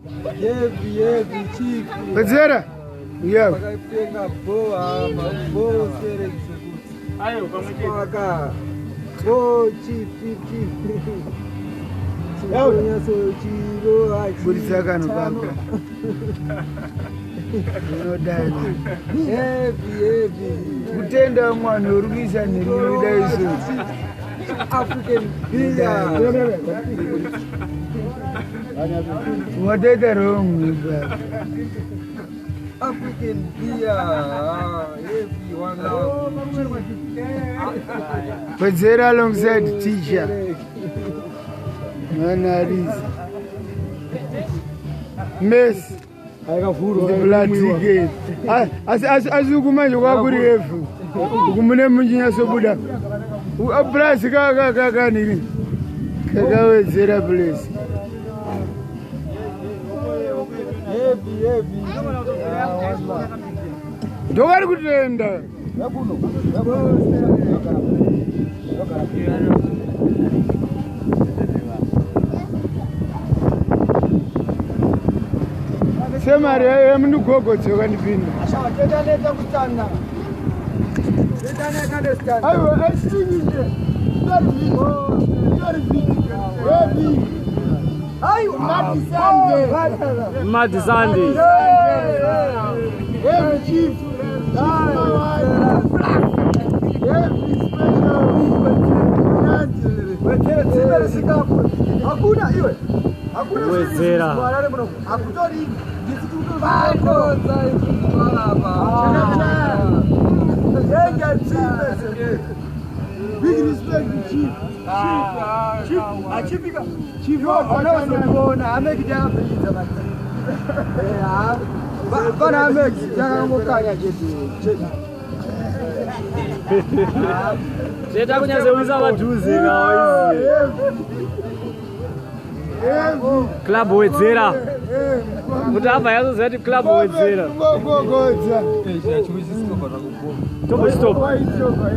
Heavy, heavy, chief. Wedzera. Uya. Vakaitenga bho hama, bho sereki sekuti. Ayo pamwe chete. Saka, bho chief, chief, chief. Chinyatso chiro Budisa kanhu kako. Unodai. Heavy, heavy. Kutenda mwana uri kuisa nheriri dai so. African beer. Wataita wrong baba. African beer. Ah, heavy one love. Wedzera alongside teacher. Mwana arisi. Messi. Blood ticket. Asi asi asi kumanje kwakuri hefu. Kumune muchinyatsobuda. Plus ka ka ka ka nini. Kakawedzera place. Heavy, heavy. Ah, one love. Ndovari kutenda. Semari yemundigogodzi wakandipinda. Aiwa, aisinyije. Aiwa, Sunday. Mad Sunday. Every chief, every special. Hakuna iwe. Hakuna Wedzera. Hakutori Vakodza izvi. Big respect to chief. Chief, achipika. Chief, vanozokuona ameki takabhiridza pana ameki takangokanya chete chete. Zveta kunyatsoisa padhuze kawo. Club Wedzera. Kuti abva yazoziva kuti Club Wedzera. Ngogogodza. Tombostop. Waitova.